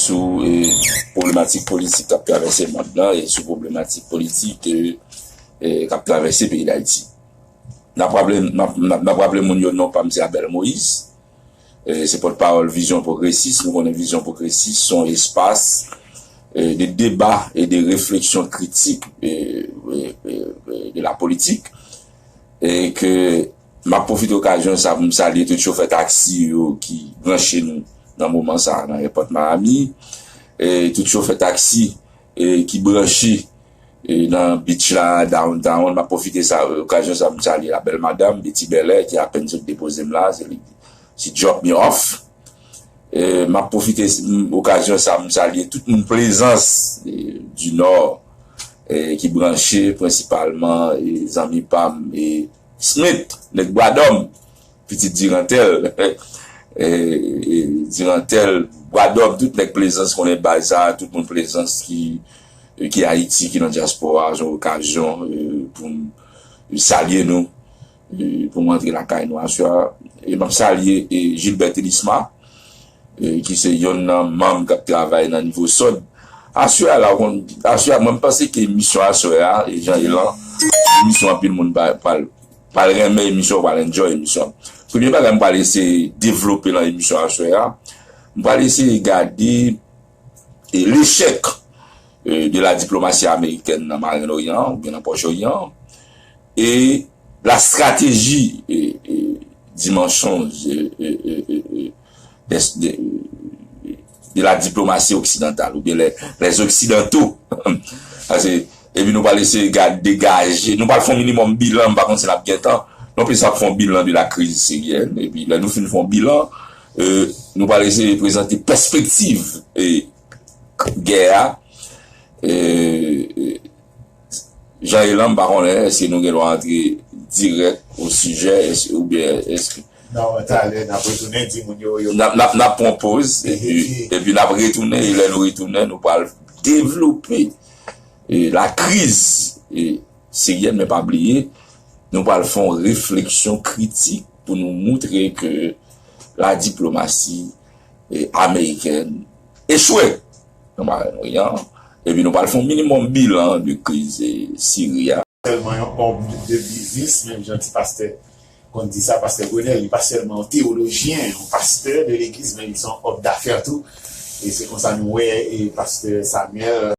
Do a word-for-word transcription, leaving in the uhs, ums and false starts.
sou e, pwoblematik politik k ap travèse mond lan e sou pwoblematik politik e, e, k ap travèse peyi Dayiti. N ap raple, n ap, n ap, n ap raple moun yo, non pa m se Abel Moïse. E, se pòtpawòl Vizyon Pwogresis. Nou konnen Vizyon Pwogresis se yon espas e, de deba e de refleksyon kritik e, e, e, e, de la politik. E ke m ap pwofite okazyon sa pou m salye tout chofè taksi yo ki branche nou nan moman sa a nan Èpòt Miami. E tout chofè taksi e, ki branche e, nan beach la, downtown. M ap pwofite sa, okazyon sa pou m salye la bèl madanm, Betty Bèlè, ki apèn sot depoze m la, se li, she drop me off. E, m ap pwofite s- m- okazyon sa pou m salye tout moun Plezans e, di Nò e, ki branche, prensipalman e, zanmi pa m e, Smith, nèg Bwadòm, pitit Dirantèl, e, e, Dirantèl, Bwadòm, tout nèg Plezans konnen baz sa, tout moun Plezans ki, e, ki Ayiti, ki nan dyaspora, se yon okazyon e, pou m salye nou, e, pou m rantre lakay nou aswè a. E m ap salye e, Gilbert Elisma, e, ki se yonn nan manm k ap travay nan nivo sòd. Aswè a la, ou konn, aswè a, mwen m panse ke emisyon aswè a, e Jean Elan, emisyon anpil moun pa- pral pral renmen emisyon, pral enjoy emisyon. Premye bagay m pral eseye devlope nan emisyon aswè a, m pral eseye gade e, lechèk e, de la diplomasi amerikèn nan Marenn Oryan oubyen nan Pwòch Oryan e la strateji e, e, dimansyon e, e, e, e, de, de, de la diplomasi oksidantal oubyen les, les occidentaux. Paske, epi nou pral eseye gade degaje, nou pral fè yon minimòm bilan, m pa konn si n ap gen tan, nou plis ap fè yon bilan de la kriz siryèn, epi lè nou fin fè yon bilan, e, nou pral eseye prezante pèspektiv e, gè a. E, e, Jean Elan, m pa konnen, èske nou gen dwa antre dirèk o sijè, èske, oubyen èske. Non, talè, n ap retounen, di moun yo, yo. N ap, n ap, n ap pran poz, epi, epi n ap retounen, e lè nou retounen, nou pral devlope e, la kriz e, siryèn, men pa bliye, nou pral fè yon refleksyon kritik pou nou moutre ke la diplomasi e, amerikèn echwe nan Marenn Oryan, epi nou pral fè yon minimòm bilan de kriz e, Siri a. Sèlman yon òm de biznis, menm jan ti pastè konn di sa, pastè Grenèl, li pa sèlman yon teyolojyen, yon pastè de legliz, men li se yon òm dafè tou. E se konsa nou wè e, pastè Samuel